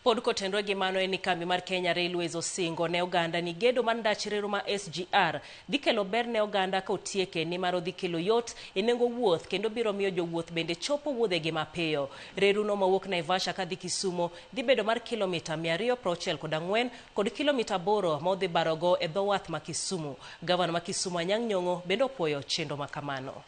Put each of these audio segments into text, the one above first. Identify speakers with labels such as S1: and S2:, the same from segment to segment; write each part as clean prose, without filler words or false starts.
S1: Pod kotenore gi mano en ni kambi mar Kenya Railways osingo ne oganda ni gedo mar ndach reru ma SGR dhi kelo ber ne oganda ka otieke nimar odhi kelo yot e nengo wuoth kendo biro miyo jowuoth bende chopo wuodhegi mapiyo. Reruno mawuok Naivasha kadhi Kisumo dhi bedo mar kilomita 264 kod kilomita 8 ma odhi barogo e dho wath ma Kisumu. Gavana ma Kisumu Anyang' Nyong'o bende opuoyo chenro ma kamano.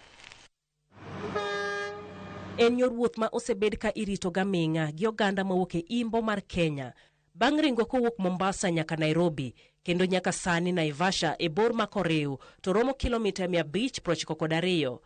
S1: En yor wuoth ma osebed ka irito gaming'a gi oganda mawuok e imbo mar Kenya bang' ringo kowuok Mombasa nyaka Nairobi kendo nyaka sani Naivasha e bor ma koriw to romo kilomita 592.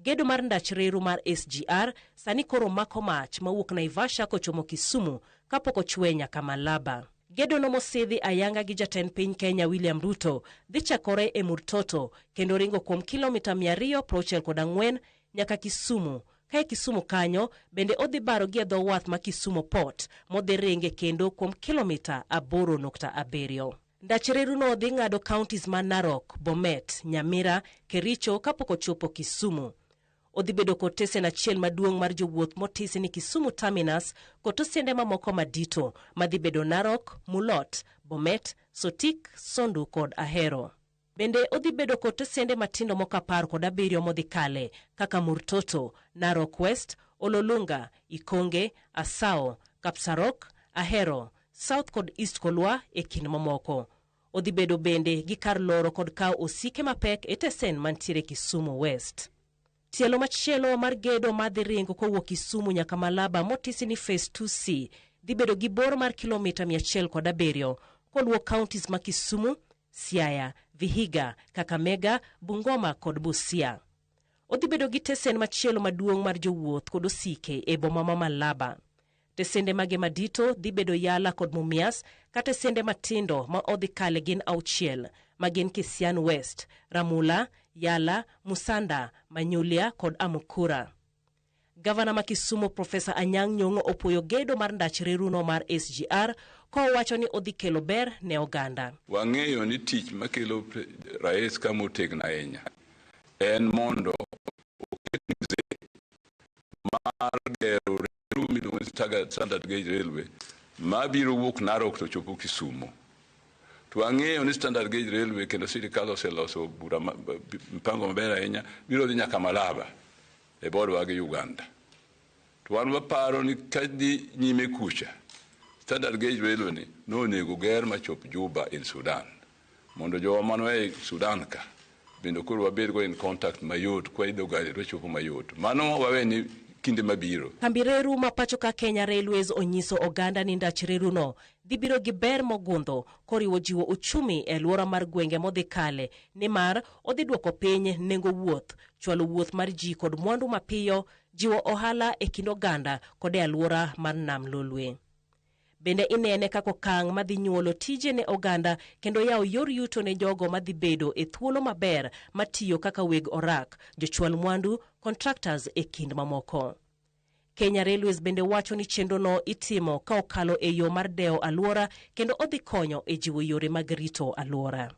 S1: Gedo mar ndach reru mar SGR sani koro mako mach mawuok Naivasha kochomo Kisumu kapok ochwe nyaka Malaba. Gedono mosidhi ayanga gi jatend piny Kenya William Ruto dhi chakore e Murtoto kendo ringo kuom kilomita 264 nyaka Kisumu. Kae Kisumu kanyo bende odhi baro gi e dho wath ma Kisumu Port modhi ringe kendo kuom kilomita 8.7. Ndach reruno dhi ng'ado counties ma Narok, Bomet, Nyamira, Kericho kapok ochopo Kisumu. Odhi bedo kod tesen achiel maduong' mar jowuoth motisi ni Kisumu Terminus kod tosende mamoko madito madhi bedo Narok, Mulot, Bomet, Sotik, Sondu kod Ahero. Bende odhi bedo kod tesende matindo moko 17 modhi kale kaka Murtoto, Narok West, Ololunga, Ikonge, Asao, Kapsarok, Ahero, South kod East Kolwa e kind mamoko. Odhi bedo bende gi kar loro kod kawo osike mapek e tesen mantiere Kisumu West. Tielo machielo mar gedo madhi ringo kowuok Kisumu nyaka Malaba motisi ni Phase 2C dhi bedo gi bor mar kilomita 107 koluwo counties ma Kisumu, Siaya, Vihiga, Kakamega, Bungoma kod Busia. Odhi bedo gi tesen machielo maduong' mar jowuoth kod osike e boma ma Malaba. Tesende mage madito dhi bedo Yala kod Mumias ka tesende matindo ma odhi kale gin auchiel ma gin Kisian West, Ramula, Yala, Musanda, Manyulia kod Amukura. Gavana ma Kisumu Profesa Anyang' Nyong'o opuoyo gedo mar ndach reruno mar SGR kowacho ni odhi kelo ber ne oganda.
S2: Wang'eyo ni tich makelo rais kama otegno ahinya en mondo oket mzee mar gero reru miluongo ni Standard Gauge Railway mabiro wuok Narok to chopo Kisumu. To wang'eyo ni Standard Gauge Railway kendo sirikal oseloso bura mpango maber ahinya biro dhi nyaka Malaba e border gi Uganda. To wan waparo ni kadhi nyime kucha Standard Gauge Railway ni nonego ger machop Juba in Sudan mondo jowa mano e Sudan ka bende koro wabed go in contact mayot kwa idho gari to chopo mayot. Mano wawe ni kinde mabiro.
S1: Kambi reru ma pacho ka Kenya Railways onyiso oganda ni ndach reruno dhi biro gi ber mogundho koriwo jiwo uchumi e alwora mar gwenge modhi kale nimar odhi dwoko piny nengo wuoth, chwalo wuoth mar ji kod mwandu mapiyo, jiwo ohala e kind oganda kod e alwora mar Nam Lolwe. Bende inene kaka okang' madhi nyuolo tije ne oganda kendo yawo yor yuto ne jogo madhi bedo e thuolo maber matiyo kaka weg orak, jochwal mwandu, contractors e kind mamoko. Kenya Railways bende wacho ni chenrono itimo ka okalo e yo mar dewo alwora kendo odhi konyo e jiwo yore mag rito alwora.